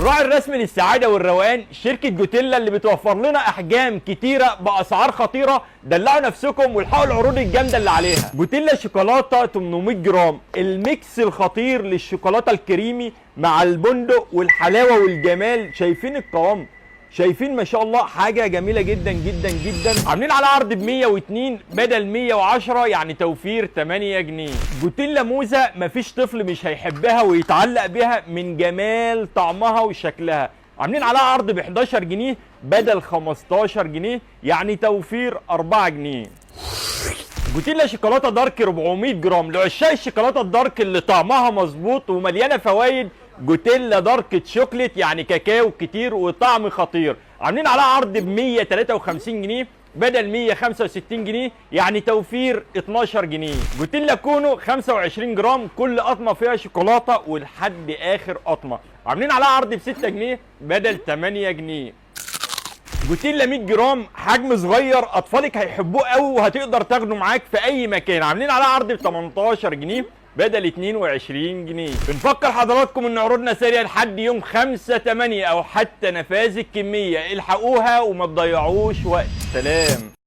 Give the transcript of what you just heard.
الراعي الرسمي للسعادة والروقان شركة جوتيلا اللي بتوفر لنا احجام كتيرة باسعار خطيرة. دلعوا نفسكم والحقوا العروض الجامدة اللي عليها. جوتيلا شوكولاتة 800 جرام، ال mix الخطير للشوكولاته الكريمي مع البندق والحلاوه والجمال. شايفين القوام؟ شايفين ما شاء الله، حاجة جميلة جدا جدا جدا. عاملين على عرض ب 102 بدل 110، يعني توفير 8 جنيه. جوتيلا موزة مفيش طفل مش هيحبها ويتعلق بيها من جمال طعمها وشكلها. عاملين عليها عرض ب 11 جنيه بدل 15 جنيه، يعني توفير 4 جنيه. جوتيلا شوكولاتة dark 400 جرام، لعشاق الشوكولاتة ال dark اللي طعمها مظبوط ومليانة فوائد. جوتيلا dark chocolate، يعني كاكاو كتير وطعم خطير. عاملين عليها عرض ب 153 جنيه بدل 165 جنيه، يعني توفير 12 جنيه. جوتيلا كونو 25 جرام، كل قطمه فيها شوكولاتة ولحد اخر قطمه. عاملين عليها عرض ب 6 جنيه بدل 8 جنيه. جوتيلا 100 جرام، حجم صغير، اطفالك هيحبوه قوي وهتقدر تاخده معاك في اي مكان. عاملين عليها عرض ب 18 جنيه بدل 22 جنيه. بنفكر حضراتكم ان عروضنا ساريه لحد يوم 5/8 او حتى نفاذ الكمية. الحقوها وما تضيعوش وقت. سلام.